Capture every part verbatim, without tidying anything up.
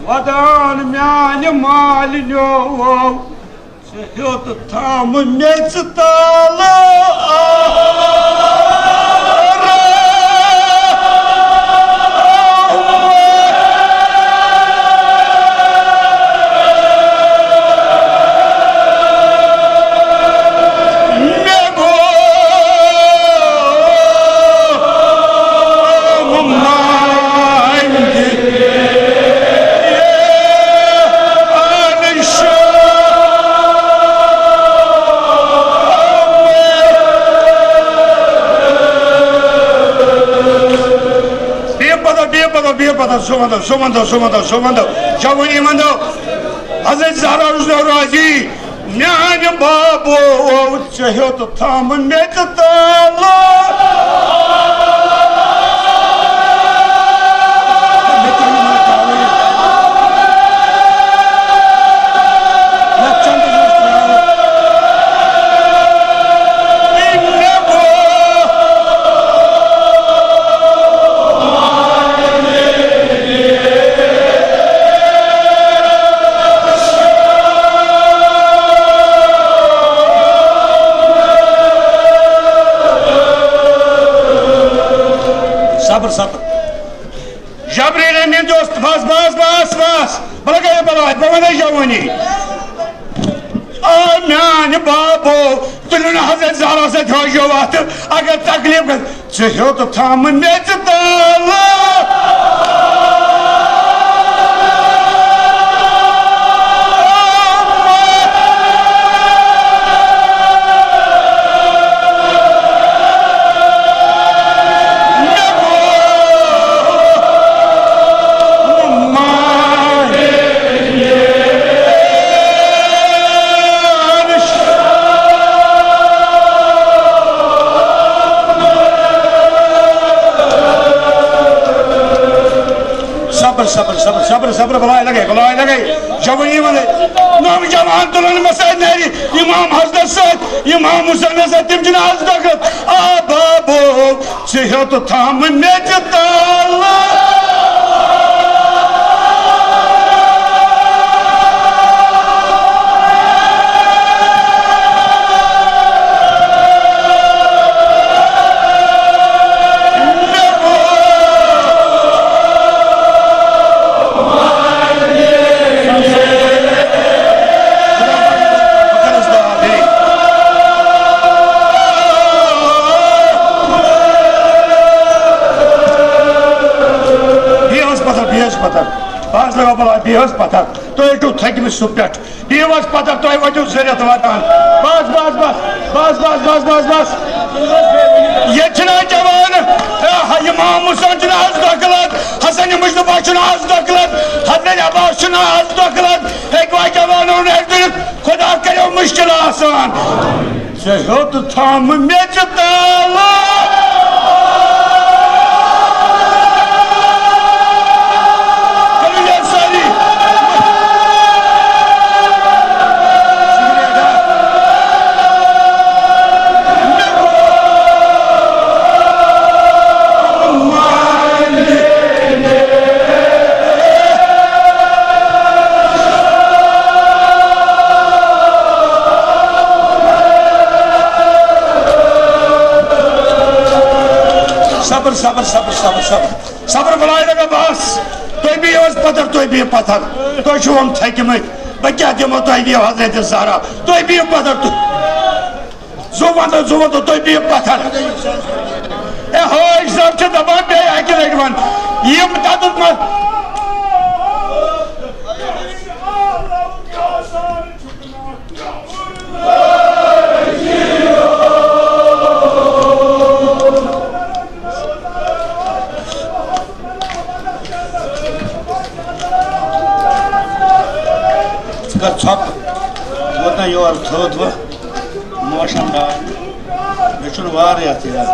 ودان میانہِ مالِنیو، ژٕ ہیوٚت تھام میٚژِ تل۔ بِہِو پتھر، بِہِو پتھر، بِہِو پتھر، سُہ وَنٛدو، سُہ وَنٛدو، سُہ وَنٛدو، سُہ وَنٛدو، جوٲنی وَنٛدو۔ حضرت زہرا روزنو راضی، میانہِ بابو، ژےٚ ہیوٚت تھام میٚژِ تل۔ صبر، صبر۔ جبرائیل امین دوست، بس، بس، بس، بس۔ بہٕ لگاوٕ بلاے، بہٕ وَنے جوٲنی۔ آ، میانہِ بابو، تُلِو نہٕ حضرت زہرا سۭتۍ حٲجو وَتھٕ، اگر تکلیف گژھِ۔ ژےٚ ہیوٚت تھام میٚژِ تل۔ صبر، صبر، صبر، صبر، صبر، بلاے لگے، بلاے لگے۔ جوٲنی وَنٛدے۔ نوجوان تُلن مسجد نیرِ، امام حسنس سۭتۍ، امام حسینس سۭتۍ، تِم چھِنہٕ آز دۄکھٕ۔ آ بابو، ژےٚ ہیوٚت تھام میٚژِ تل۔ بیٚیہِ ٲس پتھر، بیٚیہِ ٲس پتھر۔ بس لگاو بلاے، بیٚیہِ ٲس پتھر۔ تُہۍ ٲسِو تھٔکمٕتۍ سُہ پٮ۪ٹھ۔ بیٚیہِ ٲس پتھر، تُہۍ وٲتِو زٔرِتھ واتان۔ بس، بس، بس۔ ییٚتہِ چھِنہٕ جوان، اے، امام حسین چھُنہٕ آز دۄکھٕ لد، حسن مجتبیٰ چھُنہٕ آز دۄکھٕ لد، حضرت عباس چھُنہٕ آز دۄکھٕ لد۔ ہیٚکہِ وۄنۍ جوانو نہٕ ہیٚکہِ کٔرِتھ، خدا کٔرِو مُشکل آسان۔ ژےٚ ہیوٚت تھام میٚژِ تل۔ کٔرِو یہِ سٲری۔ صبر، صبر، صبر، صبر، صبر۔ صبر بلاے لگا بس۔ تُہۍ بِہِو حظ پتھر، تُہۍ بِہِو پتھر۔ تُہۍ چھِو یِم تھٔکمٕتۍ۔ بہٕ کیٛاہ دِمو تۄہہِ، بِہِو حضرت زہرا۔ تُہۍ بِہِو پتھر، تُہۍ۔ زُو وَنٛدو، زُو وَنٛدو، تُہۍ بِہِو پتھر۔ اے حٲج صٲب چھِ دَپان بیٚیہِ اَکہِ لَٹہِ وَن۔ یِم تَتُتھ ما۔ ژٕ کر ژھۄپہٕ۔ ووت نا یور تھوٚد وۄنۍ؟ موشن ڈاے۔ مےٚ چھُنہٕ وارٕے اَتھ یاد۔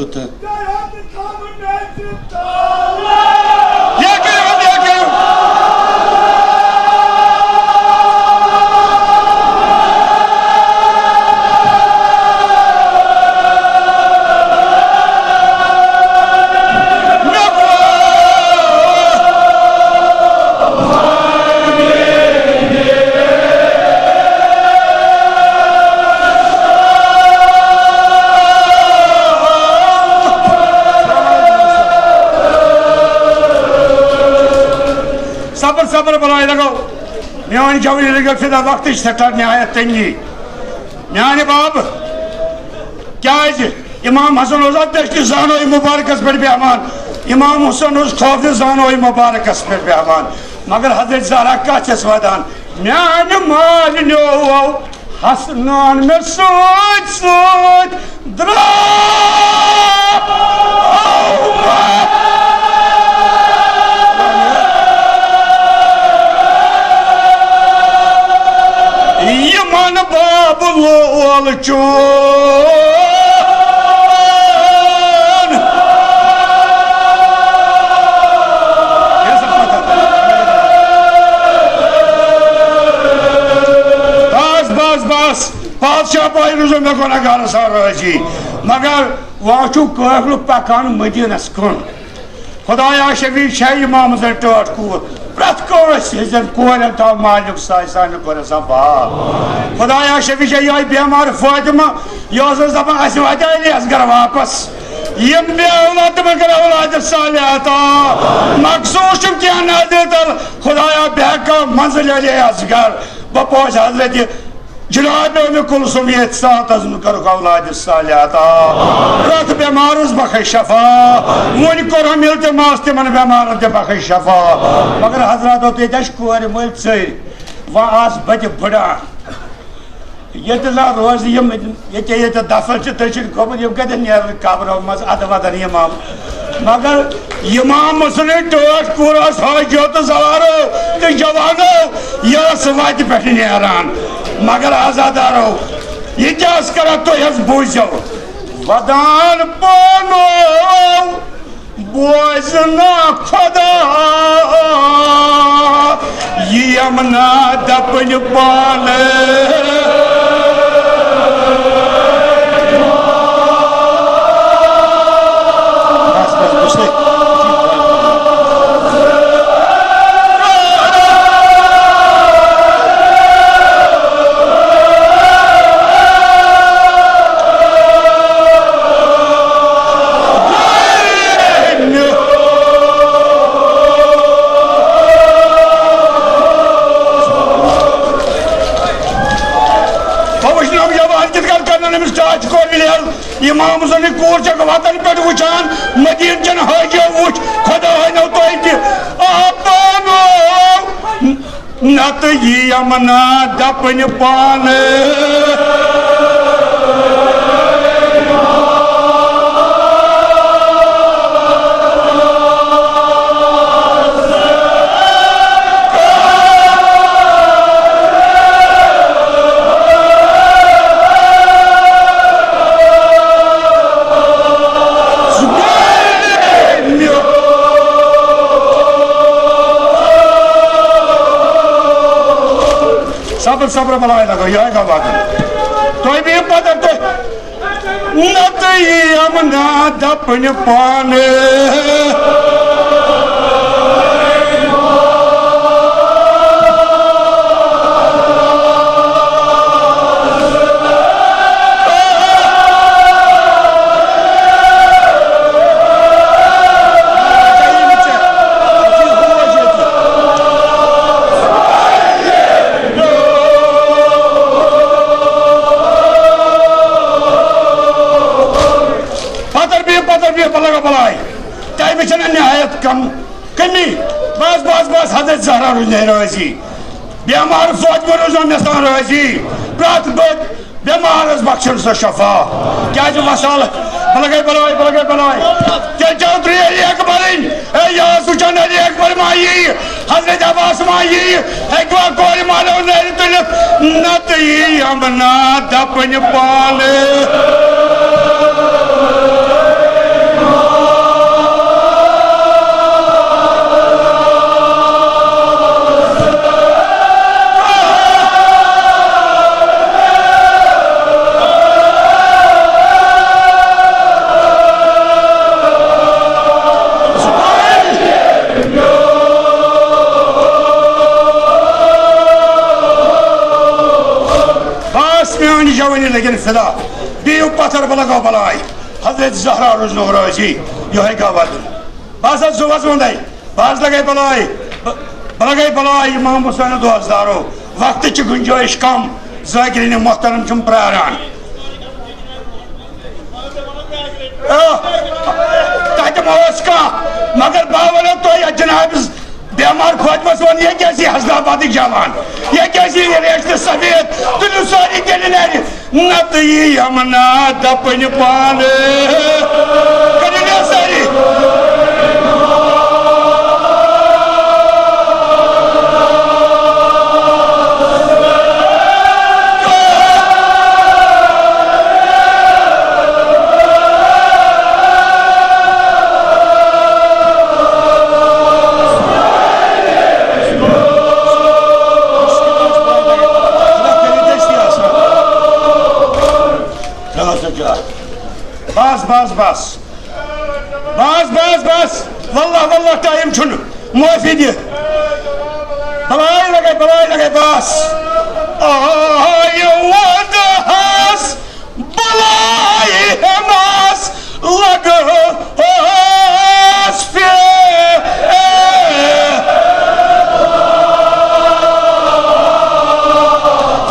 تہٕ یہِ کٔرِو، یہِ کٔرِو۔ صبر، صبر، بلاے لگو۔ میٲنۍ جوٲنی لگو فدا وقتٕچ سٮ۪ٹھاہ نہایت تنگی۔ میانہِ باب، کیازِ امام حسن اوس اتھ دٔچھنہِ زانوے مبارکس پٮ۪ٹھ بیہوان، امام حسن اوس کھوورِ زانوے مبارکس پٮ۪ٹھ بیہوان۔ مگر حضرت زہرا کتھ چھس ودان؟ میانہِ مالِنیو حسنان مےٚ سۭتۍ سۭتۍ درٛاو۔ یِمن بابہٕ لول چون۔ بس، بس، بس۔ بادشاہ بھائی روٗزِو مےٚ گۄناہگارَس سان رٲضی۔ مگر وۄنۍ چھُ قٲفلہٕ پکان مدیٖنَس کُن۔ خدایا شفیع چھے امام حسن ٹٲٹھ کوٗر۔ پرٛٮ۪تھ کٲنٛسہِ ہٕنٛزن کورٮ۪ن تھاو مالِک سایہِ سانہِ کورِ سان پاک۔ خدایا شفیع چھے یِہوٚے بٮ۪مار فاطمہ، یہِ ٲس دَپان اَسہِ واتہِ علی اصغر واپس۔ یِم بے اولاد تِمن کر اولاد صالحہ عطا۔ مخصوص چھُم کینٛہہ نظرِ تل۔ خدایا بہٕ ہٮ۪کا منزل علی اصغر، بہٕ پوشہٕ حضرت جناب ام کلثوم یتھ ساعتس منٛز کرُکھ اولاد صالح عطا۔ پرٛٮ۪تھ بٮ۪مارس بخش شفا۔ وۄنۍ کوٚرُم التماس تِمن بٮ۪مارن تہِ بخش شفا۔ مگر حضراتو، تیٚتہِ چھِ کورِ مٲلۍ ژٔرۍ۔ وۄنۍ آس بہٕ تہِ بٕڑان۔ ییٚتہِ نہ روزِ یِم، ییٚتہِ، ییٚتہِ دفن چھِ، تٔتھۍ چھِنہٕ گوٚمُت، یِم کتٮ۪ن نیرن قبرو منٛز ادٕ ودن یِمام۔ مگر امام حسنٕنۍ ٹٲٹھ کوٗر ٲس حٲجیو تہٕ زوارو تہٕ جوانو، یہِ ٲس وتہِ پٮ۪ٹھ نیران۔ مگر عزادارو، یہِ کیٛاہ ٲس کران، تُہۍ حظ بوٗزِو۔ ودان پانو بوزنا خدا، یِم نا دپن پانہٕ۔ بس، بس، بس۔ بہٕ وٕچھنو یَوان کِتھ کٔنۍ کَرن أمِس ٹاچ کورِ لیل۔ امام حسنٕنۍ کوٗر چھکھ وطن پٮ۪ٹھ وٕچھان، مدیٖنہٕ چٮ۪ن حٲجیو وٕچھ، خۄداے ہٲنو تۄہہِ تہِ۔ آ پانو، نتہٕ یِیَم نا دپٕنۍ پانہٕ۔ صبر، صبر، بلاے لگو، یہے گا وعدہ۔ تُہۍ بِہِو پتھر، تُہۍ۔ نتہٕ یِیَم نا دپٕنۍ پانہٕ۔ پتھر بِہِو، پتھر بِہِو، بلاے لگو، بلاے۔ ٹایمہِ چھنہٕ نہایت کم کمی۔ بس، بس، بس، حضرت زہرا روزِ مےٚ رٲضی۔ بیمار فاطمہ روزِ مےٚ سان رٲضی۔ پرٛٮ۪تھ بٔڑۍ بیمارس بخشن سۄ شفا۔ کیازِ وصال، بہٕ لگے بلاے، بہٕ لگے بلاے۔ تیٚلہِ چھو تُہۍ علی اکبرٕنۍ۔ اے یاس وٕچھان علی اکبر ما یی، حضرت عباس ما یی، ہیٚکوا کورِ مالو نٔرۍ تُلِتھ؟ نتہٕ یِیَم نا دپٕنۍ پانہٕ۔ فدا۔ بِہِو پتھر، بہٕ لگاو بلاے۔ حضرت زہرا روزنو رٲضی، یِہوٚے گوٚو وَدُن۔ بہٕ ہسا زُوَس ووٚنَے، بہٕ حظ لگے بلاے، بہٕ، بہٕ لگے بلاے امام حسین دوستدارو، وقتٕچ چھِ گُنجٲیِش کم، ذاکرین محترم چھُم پراران۔ آہ، تتہِ ما اوس کانٛہہ؟ مگر بہٕ وَنو تۄہہِ، یتھ جناب بیمار فاطمس ووٚن، یہِ کیٛاہ چھِ حیدرآبادٕکۍ جوان؟ یہِ کیٛاہ چھِ یہِ ریشتہٕ سفید؟ تُلِو سٲری تیٚلہِ نرِ۔ نتہٕ یی یمنا دپٕنۍ پانہٕ۔ کٔرِو مےٚ سٲری۔ بس، بس، بس۔ بس، بس، بس۔ واللہ، واللہ، ٹائم چھُنہٕ۔ معٲفی دِ۔ بلاے لگے، بلاے لگے، بس۔ آے ودہس بلاے ہٮ۪مس لگہس پھِرِ۔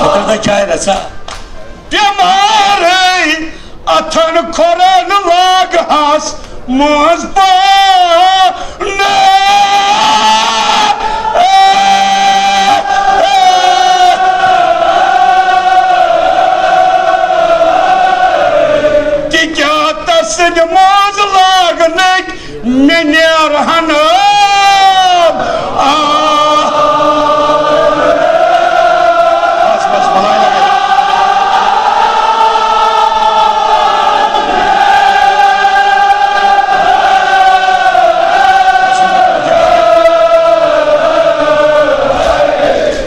بہٕ کَتھ چاے رژھا؟ بٮ۪مارٕے اتھن کھۄرن لاگہس منٛز پانہٕ۔ تِکیٛاہ تسٕنٛدِ منٛز لاگنٕکۍ مےٚ نیرہن آب۔ آ۔ بس، بس، بلاے لگے۔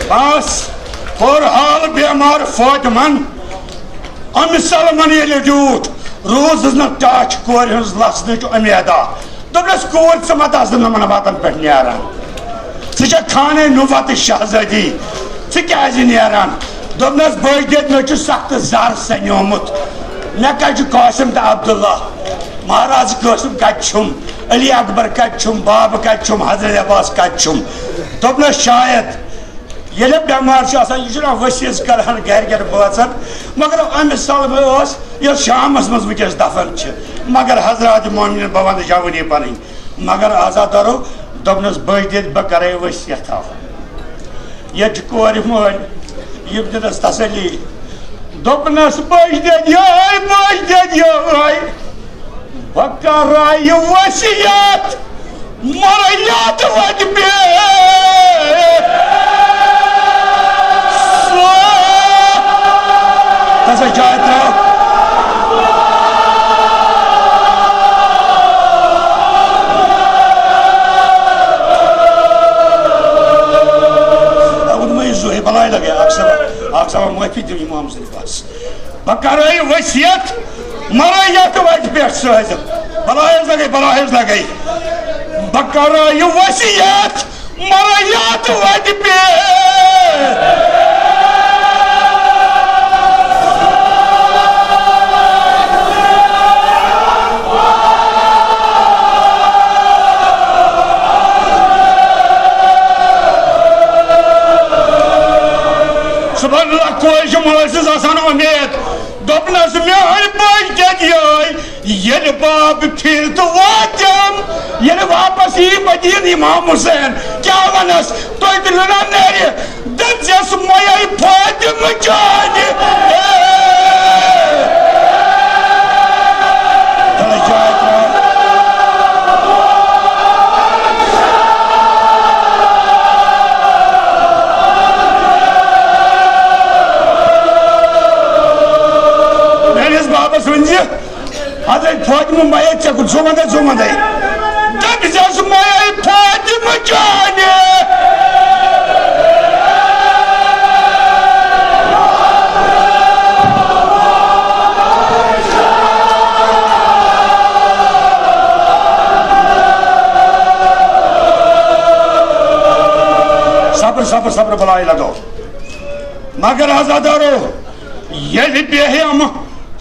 بس، کوٚر حال بیمار فاطمن۔ أمِس سلمن ییٚلہِ ریوٗٹھ روٗزٕس نہٕ ٹاچھ کورِ ہٕنٛز لژنٕچ اُمیدا۔ دوٚپنس، "کوٗر، ژٕ مہ تہٕ آسہٕ نہٕ یِمن وتن پٮ۪ٹھ نیران۔ ژٕ چھکھ خانہ نُبوتٕچ شہزٲدی۔ ژٕ کیازِ نیران؟" دوٚپنس، "بٔڈۍ دٮ۪د، مےٚ چھُ سخت زر سنیومُت۔ مےٚ کتہِ چھُ قاسم تہٕ عبداللہ؟ مہراز قاسم کتہِ چھُم؟ علی اکبر کتہِ چھُم؟ بابہٕ کتہِ چھُم؟ حضرت عباس کتہِ چھُم؟" دوٚپنس، "شاید ییٚلہِ بٮ۪مار چھُ آسان، یہِ چھُنہ ؤسیٖژ کران گرِکٮ۪ن بٲژن، مگر أمِس سلمہٕ ٲس، یۄس شامس منٛز وٕنکیٚس دفن چھِ، مگر حضرات مومنین، بہٕ ونہٕ جوٲنی پنٕنۍ، مگر عزادارو، دوٚپنس، بٔج دِتھ بہٕ کرے ؤسیت اکھ۔ ییٚتہِ چھِ کورِ مٲلۍ، یِم دِنس تسلی، دوٚپنس، بٔج دِتھ یِہوٚے، بٔج دِتھ یِہوٚے۔" بہٕ کرٕ یہِ وصیت، مگر یاد وتہِ بیٚیہِ۔ سُہ تَس ہے جاے ترٛاو۔ اَوُن مہ یہِ زُہے بلاے لگے، اکھ سبا، اکھ سبا معٲفی دِیِو اِمام سٕنٛدِ پاس۔ بہٕ کرٕ یہِ وصیت، مرٕ یتھ وتہِ پٮ۪ٹھ سۭتۍ۔ بلاے حظ لگے، بلاے حظ لگے۔ بہٕ کرٕ یہِ وصیت، مرٕ یتھ وتہِ پٮ۪ٹھ۔ سبحان اللہ، کورِ چھِ مٲلۍ سٕنٛز آسان اُمید۔ دوٚپنَس، "میٛٲنۍ بٔچ کَتہِ یٲے؟ ییٚلہِ باب پھِرِ تہٕ واتٮ۪م، ییٚلہِ واپس یی مدیٖنہٕ اِمام حُسین، کیٛاہ وَنَس؟ تُہۍ تہِ لُنَن نَرِ، دٔپزٮ۪س مَیے فاطمہٕ چانہِ۔" میٲنِس بابس ؤنۍ زِ، حضرت فاطمہ مایہِ ژےٚ کُن، ژٕ وَن تہٕ ژٕ وَن تہٕ۔ دَپہِ زٮ۪س مایہِ فاطمہ چانہِ۔ صبر، صبر، صبر، بلاے لگو۔ مگر عزادارو، ییٚلہِ بیٚہم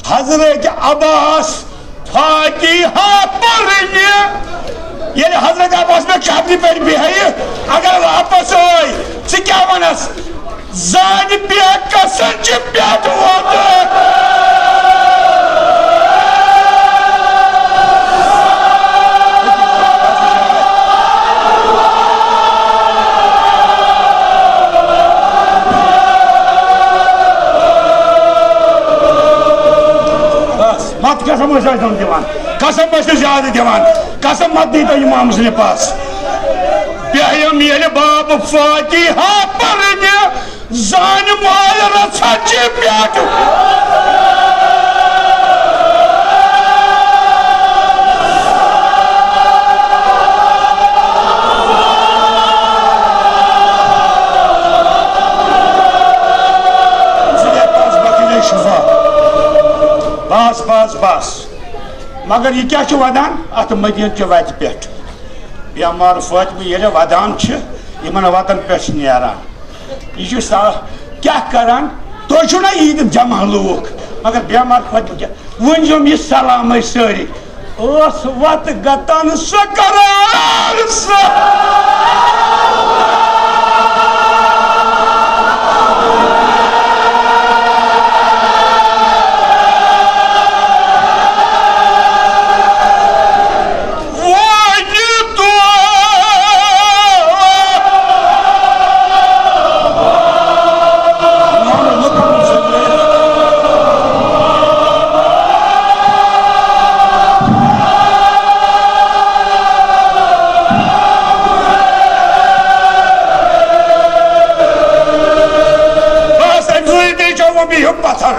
حضرت عباس فاتحہ پرنہِ، ییٚلہِ حضرت عباس مےٚ قبرِ پٮ۪ٹھ بیٚہہِ، اگر واپس آے، ژٕ کیٛاہ وَنس؟ زانہِ بے کسن چھِ پٮ۪ٹھ ووتمُت۔ بس، مت قسم ٲسۍ اَسہِ دۄن دِوان، قسم ٲسۍ نہٕ زیادٕ دِوان، قسم مت دی تو امام سٕنٛدِ پاس۔ بیٚہم ییٚلہِ باب فاتحہ پرنہِ، زانہِ مال رژھا چہِ پٮ۪ٹھ۔ بس، بس، بس۔ مگر یہِ کیٛاہ چھُ ودان اتھ مدینہ چہِ وتہِ پٮ۪ٹھ؟ بیمار فاطمہ ییٚلہِ ودان چھِ، یِمن وتن پٮ۪ٹھ چھِ نیران۔ یہِ چھُ سا-، کیٛاہ کران؟ تُہۍ چھِو نا ییٖتۍ جمع لوٗکھ، مگر بیمار فاطمہ کیٛاہ؟ ؤنۍ زیوم یہِ سلامے سٲری۔ ٲس وتہٕ گتن سۄ قرار سۄ۔ وۄنۍ دۄہ۔ بس أمۍ سٕے بیٚیہِ چھو وۄنۍ بِہِو پتھر۔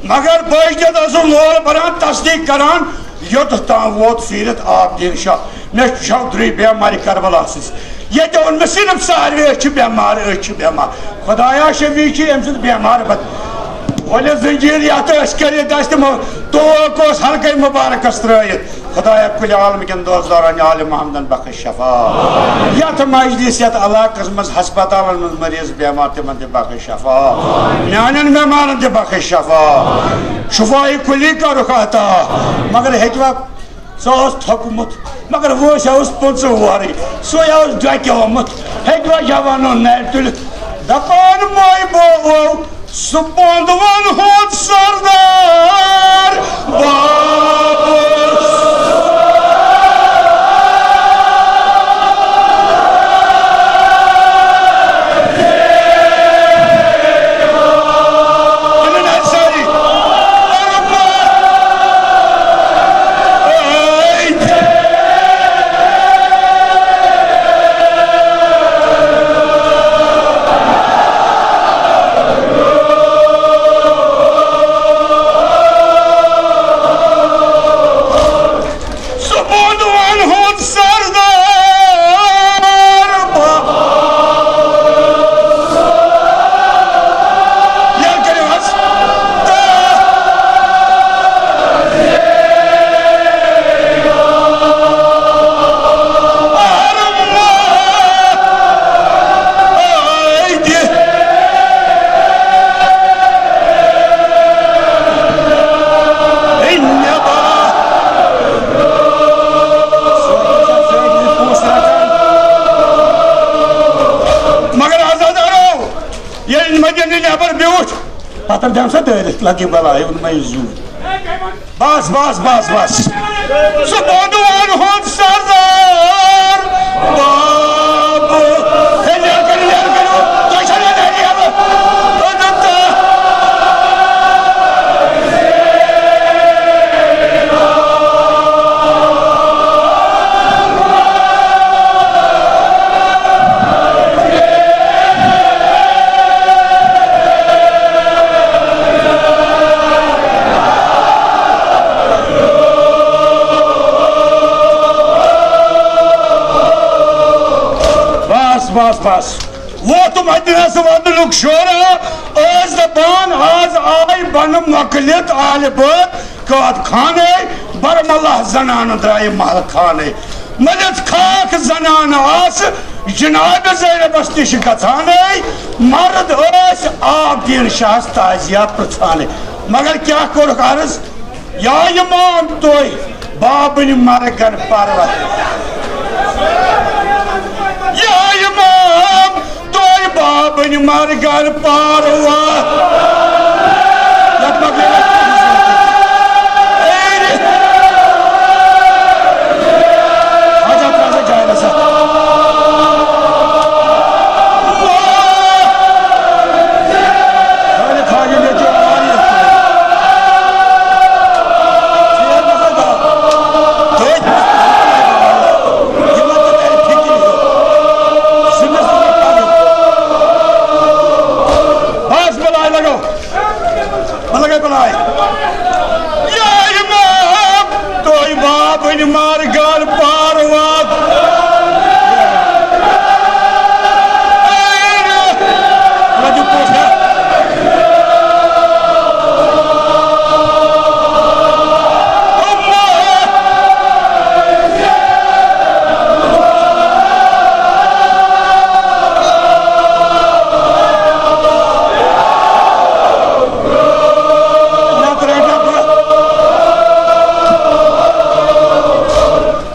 مگر بٲے کیٛاہ اوسُم لول بران، تصدیٖق کران، یوٚت تام ووت پھیٖرِتھ آب دیٖن شاہ۔ مےٚ چھُ شودرٕے بیمارِ کربلا سٕنٛز۔ ییٚتہِ اوٚن مےٚ صرف ساروے، أسۍ چھِ بٮ۪مار، أسۍ چھِ بٮ۪مار۔ خدایا شفیع چھِ أمۍ سُنٛد بٮ۪مار بد-، ولہِ زنجیٖر یتھ أسۍ کٔرِتھ دستہِ مو-، توک اوس حلقے مبارکس ترٲیِتھ۔ خدایا کُلہِ عالمہٕ کٮ۪ن دوستدارن آلِ محمدن بخش شفا۔ یتھ مجلس، یتھ علاقس منٛز ہسپتالن منٛز مریض بیمار، تِمن تہِ بخش شفا۔ میانٮ۪ن بیمارن تہِ بخش شفا۔ شفاعی کُلی کرُکھ عطا۔ مگر ہیٚکوا، سُہ اوس تھوٚکمُت، مگر وٲنٛسہِ اوس پٕنٛژٕہ وُہرٕے، سُے اوس ڈۄکیومُت۔ ہیٚکوا جوانو نرِ تُلِتھ؟ دپان ماے بوو، سُہ بۄندوَن ہُنٛد سردار بابس۔ سُہ بۄندوَن ہُنٛد سردار بابا۔ ییٚلہِ کٔرِو حظ۔ مگر عزادارو، ییٚلہِ مدینہٕ نٮ۪بر بیوٗٹھ، پتھر دِم سا دٲرِتھ، لگہِ بلاے، اوٚن مےٚ یہِ زوٗ۔ بس، بس، بس، بس۔ سُہ بۄندوَن ہُنٛد سردار بابہٕ۔ ہے، نیر کٔرِو، نیر کٔرِو۔ تۄہہِ چھا نیر کٔرِو؟ بس، بس، بس۔ ووت مدینس ودنُک شورا، ٲسۍ دپان، آز آے بنہٕ مۄکلِتھ آلہِ بٲتھ قٲد خانے، برملہ زنانہٕ درایہِ محل خانے۔ مٔلِتھ خاک زنانہٕ آسہٕ جناب زینبس نِش گژھانے، مرد ٲسۍ آبدین شاہس تعزیہ پرژھانے۔ مگر کیٛاہ کوٚرُکھ عرض؟ یا امام، تُہۍ بابٕنۍ مرگن پروت۔ یا امام، تُہۍ بابٕنۍ مرگن پروت۔ یتھ منٛز گٔے اے، اچھا، ترٛاو سا جایہِ نسا۔ بس بلاے لگو، بہٕ لگے بلاے۔ یا امام، تُہۍ بابٕنۍ مرگن پروت۔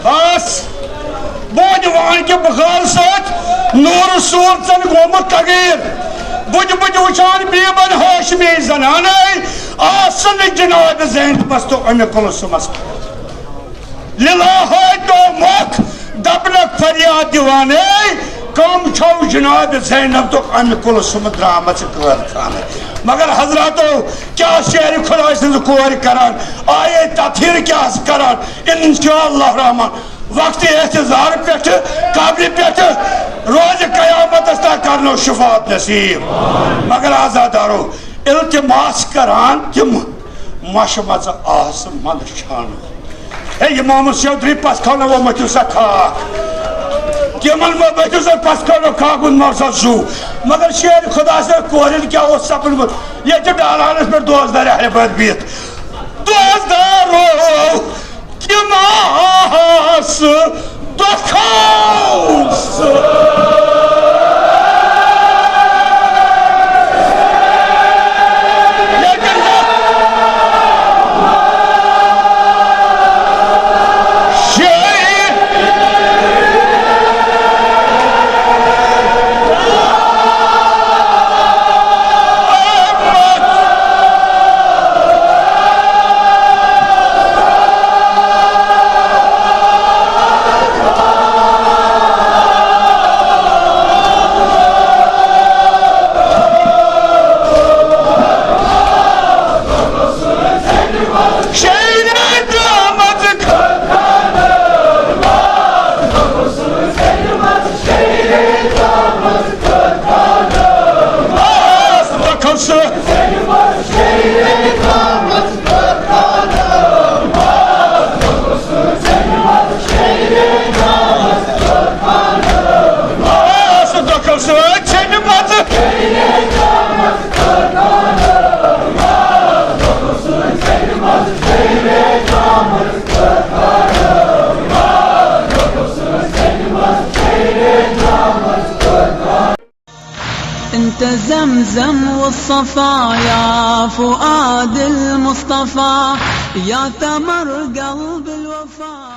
بس، بہٕ وَنہِ وۄنۍ کہِ بُخار سۭتۍ نوٗرٕ سوٗر ژَن گوٚمُت تغیٖر۔ بُجہِ بُجہِ وٕچھان بیٖبَن ہاشمی زنانَے، آسہٕ نہٕ جناب زینبَس تہٕ اُمہِ کلثومَس۔ لِلاہَے دوٚپمَکھ، دَپنَکھ فریاد دِوانَے، کم چھو جناب زینب تہٕ اُمہِ کلثوم درٛامٕژ قٲد خانہٕ۔ مگر حضراتو، کیٛاہ شعرِ خداے سٕنٛز کورِ کران، آیے تطہیر کیٛاہ آسہٕ کران؟ انشاءاللہ الرحمن، وقتِ احتضار پٮ۪ٹھٕ، قبرِ پٮ۪ٹھٕ، روزِ قیامتس تام کرنو شفاعت نصیب۔ مگر عزادارو، التماس کران تِم مشہِ منٛزٕ آسہٕ منٛدچھان۔ ہے، امام صٲب درٛاے پتھ کھنو، وۄنۍ مٔتھِو سا خاک۔ تِمن مہ مٔتھِو سا پتھ کھنو خاک، وۄنۍ مر سا زُو۔ مگر شعرِ خدا سٕنٛدِ کورٮ۪ن کیٛاہ اوس سپدمُت؟ ییٚتہِ چھِ ڈالانس پٮ۪ٹھ دوستدار اہلِ بیت بِہِتھ۔ دوستدارو، تِم آسہٕ دۄکھاو سۭتۍ۔ انت زمزم والصفا يا فؤاد المصطفى، يا ثمر قلب الوفا.